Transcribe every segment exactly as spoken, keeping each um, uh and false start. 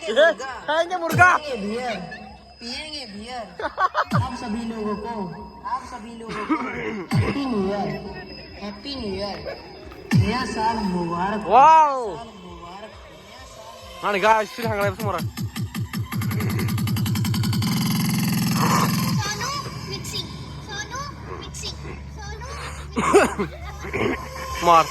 खाएंगे मुर्गा। पिएंगे बियर, पिएंगे बियर। आप सभी लोगों को, आप सभी लोगों को Happy New Year, Happy New Year। नया साल मुबारक। Wow। साल मुबारक। Nani guys, sini hangalai semua orang. Sonu mixing, Sonu mixing, Sonu mixing. Mar.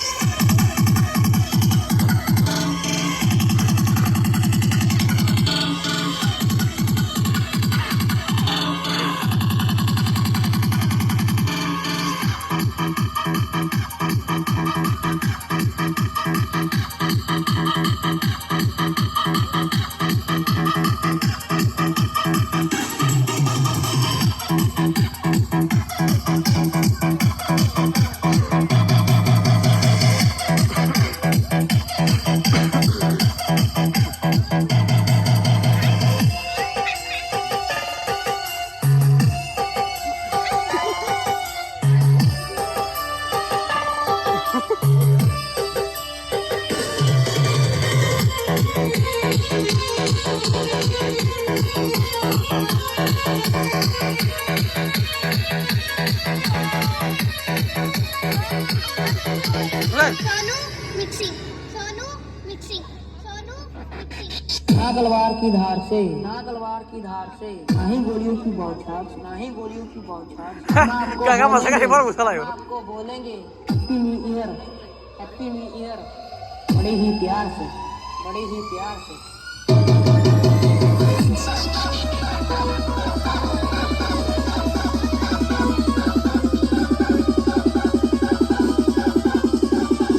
Sonu mixing, Sonu mixing, Sonu mixing। ना तलवार की धार से, ना तलवार की धार से, ना ही गोलियों की बौछार से, ना ही गोलियों की बौछार से। मैं आपको Kagak masa बोलेंगे, kagak baru salah yo. मैं आपको बोलेंगे, Happy New Year, Happy New Year। बड़े ही प्यार से, बड़े ही प्यार से।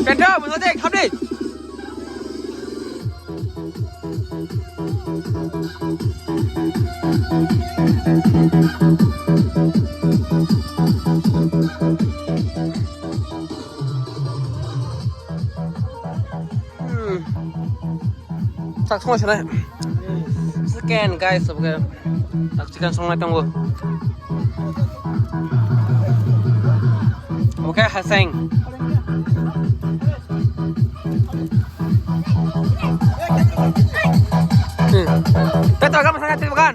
Penta, busa de, khamni. Hmm. Sak song sini. Second guys, oke. Tak chicken song lai tongo. Oke, haseng. Hmm. Betul kamu sangat terima kan?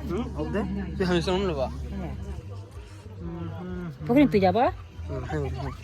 Hmm, oke. Dia hanya song lu, Pak. Pokoknya itu aja, Pak. Hmm, hmm, hmm.